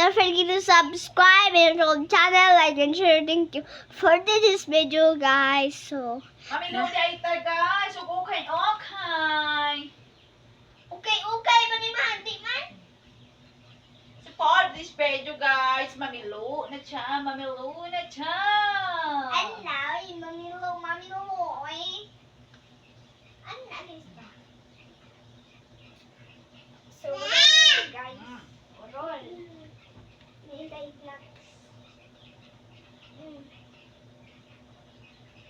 Don't forget to subscribe and our channel, like and share. Thank you for this video, guys. So, Mamilo di ay ta, guys. Ug okay, okay. Okay, ba ni man? Di man? Support this video, guys. Mamilo na siya, mamilo na siya. And now, mamilo, mamilo, eh. Ano na, guys ba? So, guys. Roll. May vlogs.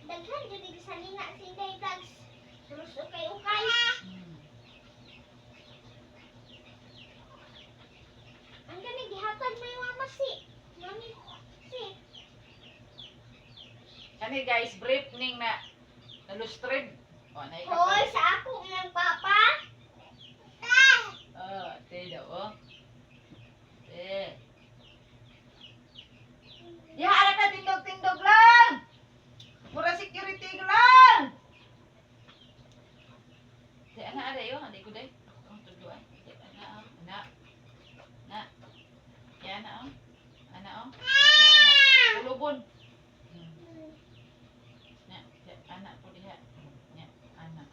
Daghan jud sa salina sa Inday Vlogs. Terus ukay ukay. Ang gani gihatag may mama si. Mami si. Kani guys, brief ning na nalustrid. O, na Hoy, sa ako ng papa. Oh, te daw, oh. Te. Ya, ara ka tindog-tindog lang. Mura security lang. Te, ana ara yo, andi ko day. Ang tuduan. Te, ana, oh. Ana. Na. Ya, ana, oh. Ana, oh. Ana, ana. Ulubon. Na, te, ana po diha. Nya, ana.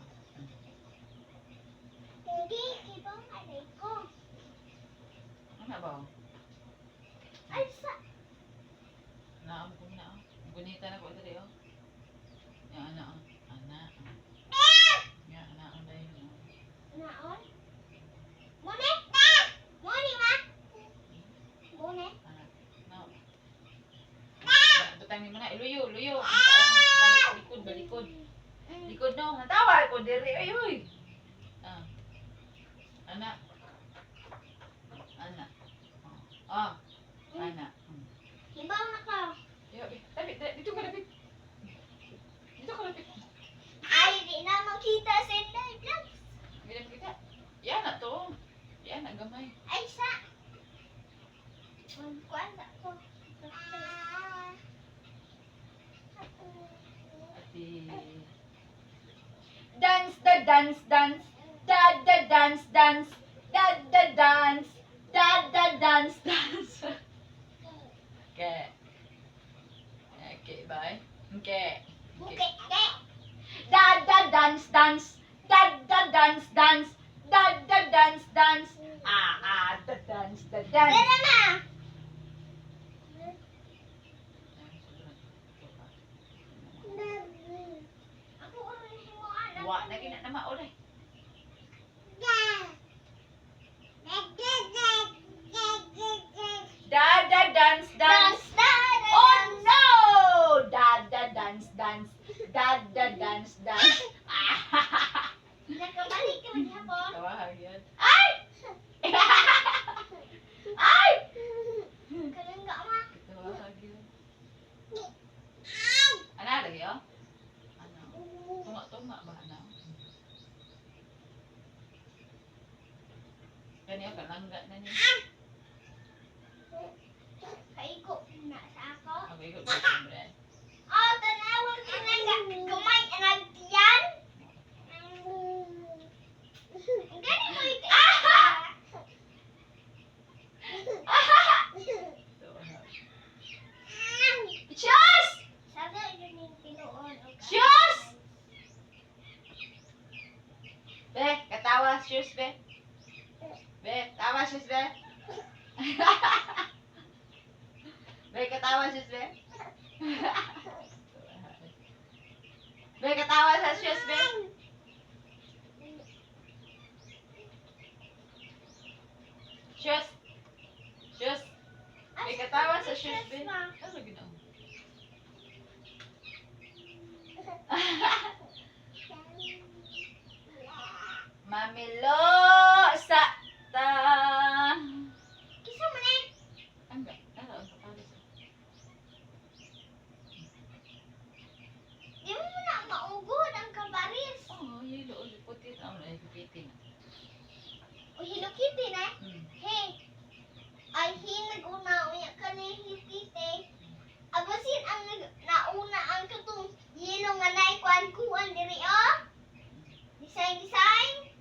Hindi, ibang alay ko. Ana ba? Oh? Ay, sa... Naam ko na, oh. Gunita na ko diri, oh. Ya, ana, oh. Ana. Ya, ana ang dayon, oh. Naon? Mune? Mune, ma? Mune? Ana. No. Butang ni mo na iluyo, luyo. Balik, likod, balikod. Likod no, natawa ko diri ay oy. Ah. Ana. Ana. Ah. Ana. Hibaw na ka. Yo, tabi, dito ka lapit. Dito ka lapit. Ay, di na makita sa Inday Vlogs. Hindi na kita. Yan na to. Yan na gamay. Ay, sa... Kuan na ko. Ati. Dance the dance dance. Da da dance dance. Da da dance. Da da dance dance. Okay. Okay, bye. Okay. Okay, okay. Da da dance dance. Da da dance dance. Da da dance dance. Ah ah da dance da dance. Dara ma! Ako ang himuan. Wa na gina na maulay. Da da dance dance. Dance, dance, Oh no! Da da dance dance. Da da dance dance. Nakabalik ka man hapon. Tawag yun. Ay! Ay! Kalangga ma. Tawag yun. Ana lagi oh? Ano? Tunga-tunga ba ana? Kani ako kalangga na niya. Kaigo na sa ako. Ako ikot ko siyempre. Oh, tanawang kalangga. Kumay ang tiyan. Ang gani mo ikaw. Shush! Sabi yun yung tinuon. Shush! Be, katawa, shush, be. Be, tawa, shush, be. Be, katawa, shush, be. Be, katawa sa shush, be. Shush. Shush. Be, katawa sa shush, be. Ano ginawa? Mamilo sa ta. Kisa man eh. Ang ano ang kapalos? Di mo na maugod ang kabaris. Oh, yelo ulit puti na ay puti na. O Hello Kitty na. Hey. Ay hinag-una unya ka ni Hello Kitty. Abasin ang nauna ang katong yelo nga naay kuan kuan diri oh. Design design.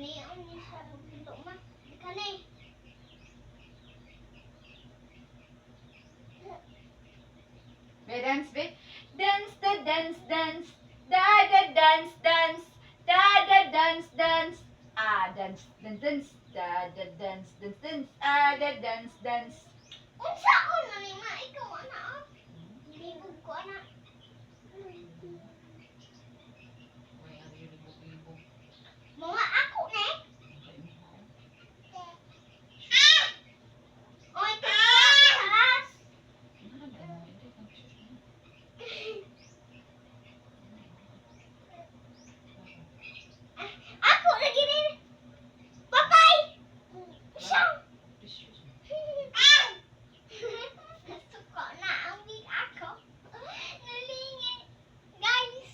Lamion ni siya pagluto, ma. Kani. Be, dance, be. Dance, da, dance, dance. Da, da, dance, dance. Da, da, dance, dance. Ah, dance, dance, dance. Da, da, dance, dance, dance. Ah, da, dance, dance. Unsa on na ni ma ikaw ana oh. Libog ko ana. Uy, ang libog-libog. Mga ako na. Ah! Oy, taas. Ako lagi rin. Patay. Siya. Ah! Nasuko na ang big ako. Nalingi. Guys.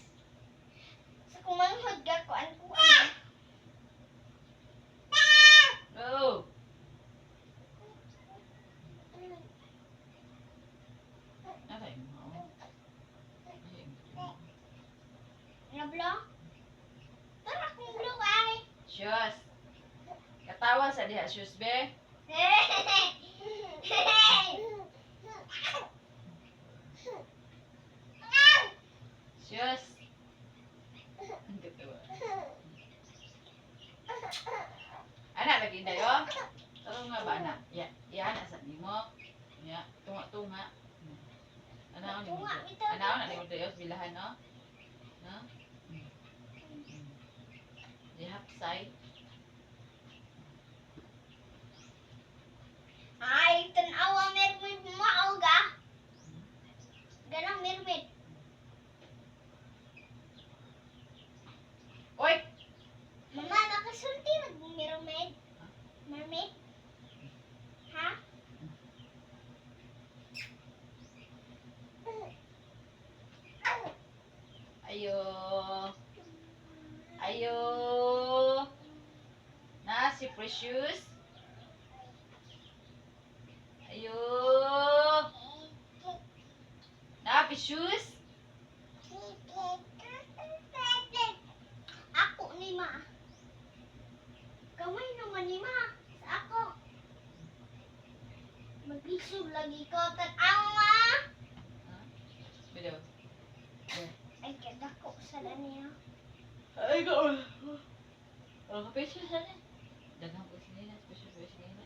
Sa kumanghod ka kuan ko. Oh! Aray mo. Nablo? Tara kung blue ay. Shush! Katawa sa diha, shush, be. Shush! Ang katawa. Ana, lagi na yo. Taro nga ba, ana? Ya, ya, ana sa nimo. Ya, tunga-tunga. Ana, ako Tunga, nimo. bitaw. Ana, ako na nimo dayo, bilahan, no? No? Di hapsay. Ay, tanawa mermaid mao ga. Ganang mermaid. Oy! Mama, nakasulti mag mermaid. Mermaid? Ha? Ayo. Ayo. Na, si Precious. Ayo. Na, Precious. Ako ni ma. Kamay naman ni ma. Sa ako. Maglisod lagi ko. Tanawa ma. Bidaw. Ay, kadako sa niya. Ay, go. Oh, Precious, ano? Daghang ko sinila. Precious, precious nila.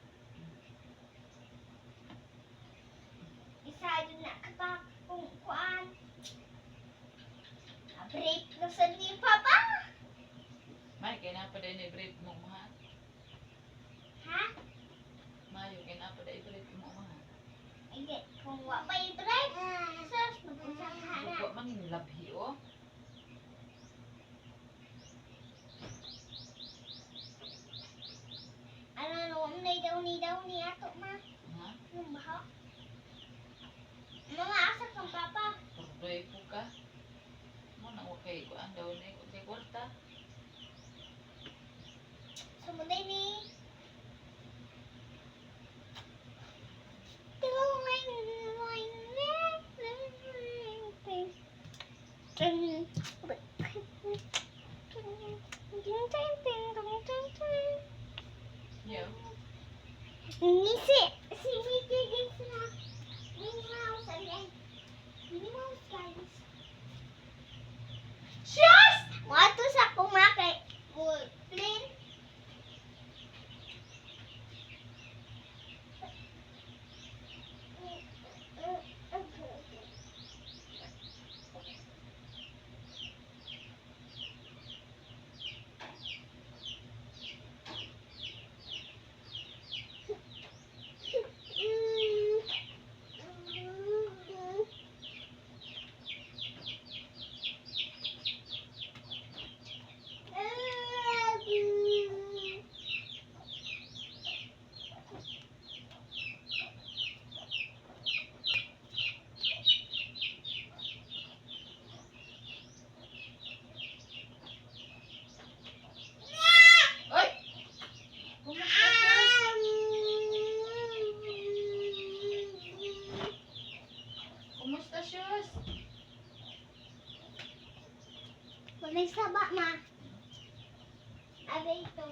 Isa yun na kapag kung kuan. Break na sa ni Papa. May, kaya na pa din i-brief mo mga. Ha? Mayo, kaya na pa din i-brief mo mga. Ay, kung wa pa i-break. Sus, mag-usap ka na. Wa man yung labhi, oh. Ano, no, ni daw ni daw ni ato ma. Ha? Ano ba? Mga asa kang papa. Pagdoy po ka. Mo na okay ko ang daw na kay kwarta. Sumunod ni. Yo. Ni si Mickey guys na Minnie Mouse ay Minnie Mouse guys. Shush! Wato sa kumakay plane. Oy! Kumusta, Shush? Kumusta, Shush? Walay saba, ma. Abay ito.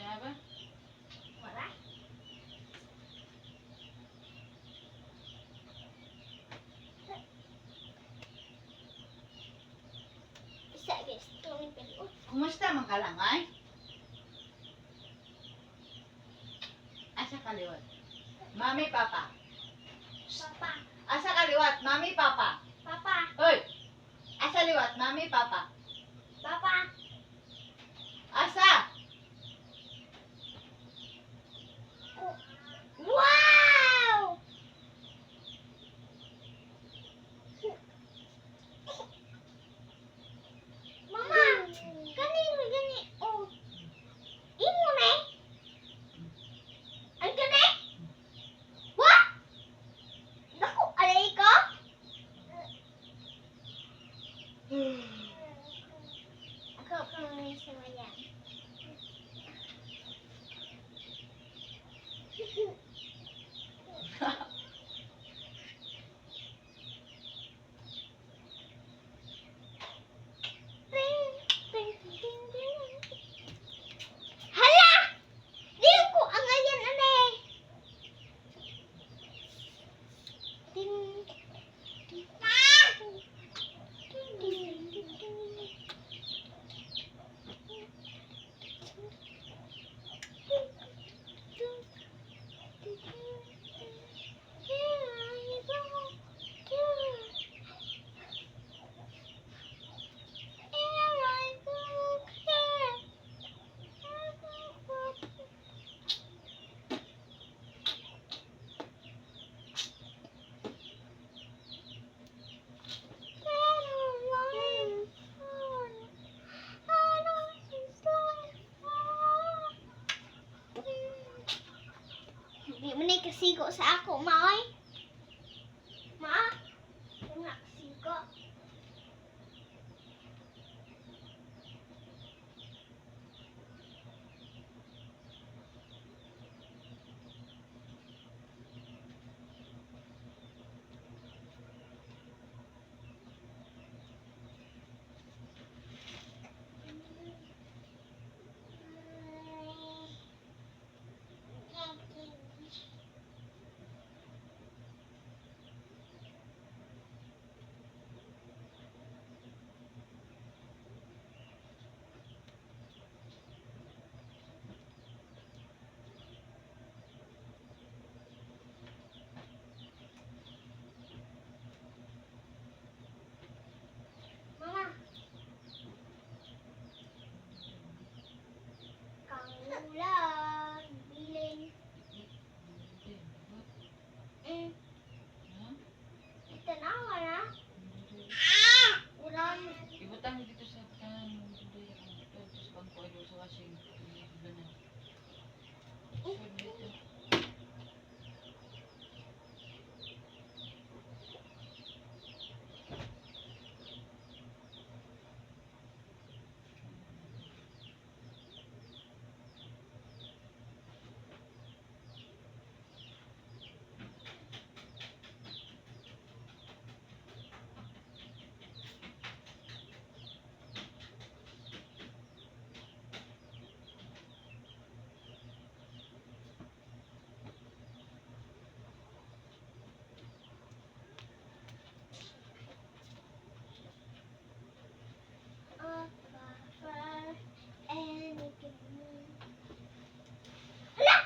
Na ba? Wala. Isa guys, itong pili. Kumusta man ka lang ay? Asa kaliwat? Mami, papa. Papa. Asa kaliwat? Mami, papa. Papa. Hoy! Asa liwat? Mami, papa. Papa. Asa? Wow! Mama, kanino gani? Oh. Imo na? Ang gani? What? Naku, alay ko? Ako kung sa maya. Ting, ting, ting, ting. Hala! Di ko angayan ane. Ting. Ting. Ah! Ting, ting, ting, ting. Here I go. Here. Here I go. Here. Di mo na kasigo sa ako, ma, oy. Ma, di mo na kasigo. Mama. Kangulan, bilin. Tanawa na. Ah! Uran. Ibutang dito sa tanan dito sa bangko ay sa washing. Dito na. So, dito. Hala!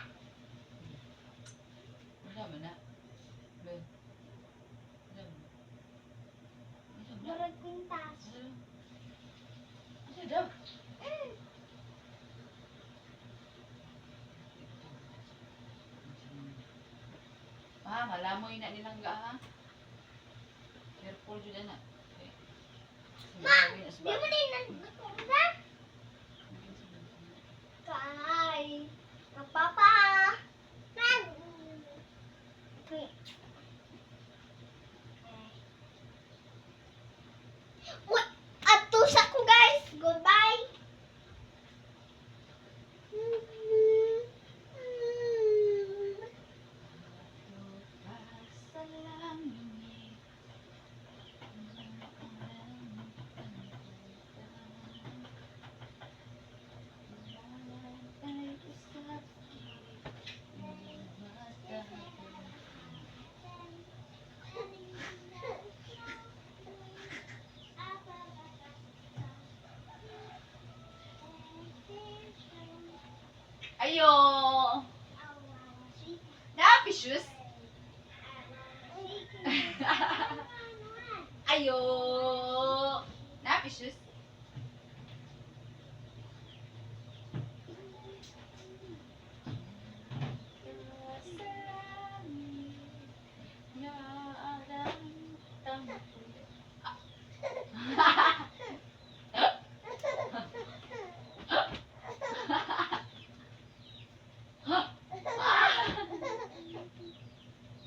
Wala man na. Be. Wala man. Wala man. Murag kwintas. Asa Asa daw? Ah, malamoy na nilang ga ha. Careful jud ana. Okay. Ma, di mo na nagkusa? Kay, kapapa. Nag. Uy, atusa ko guys. Goodbye. Ayo. Napi shoes. Ayo. Napi shoes.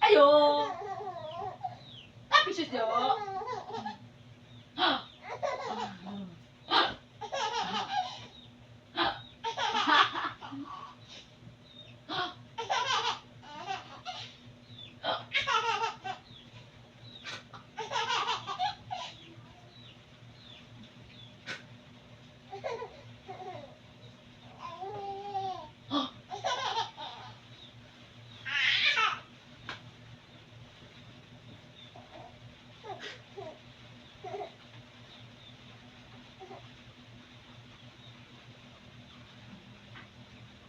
Ayo. Napi shoes yo.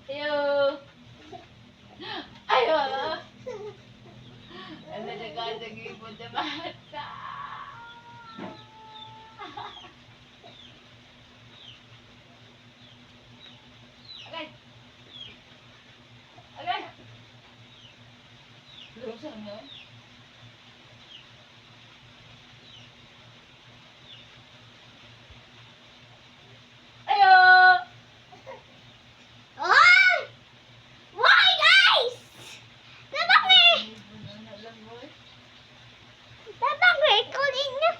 Ayo. Ayo. Ano na ka nag-ipon na bata? Agay. Agay. Laro sa kanya. Ayo. Oh! Why, guys? Tabak ni! Tabak recording na.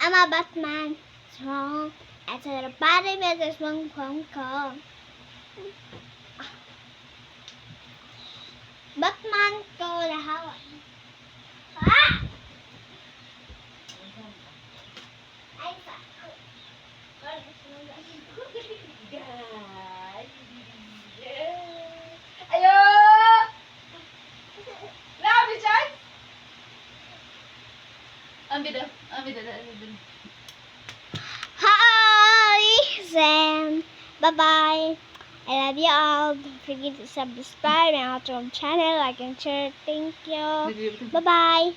I'm a Batman. Strong. At the body with one phone call. Batman go the house. Ah! Ay, sa. Ayo! Labi dyan! Ang bida, ang bida, ang bida. Hi, Sam. Bye bye. I love you all. Don't forget to subscribe my YouTube channel, like and share. Thank you. Bye bye.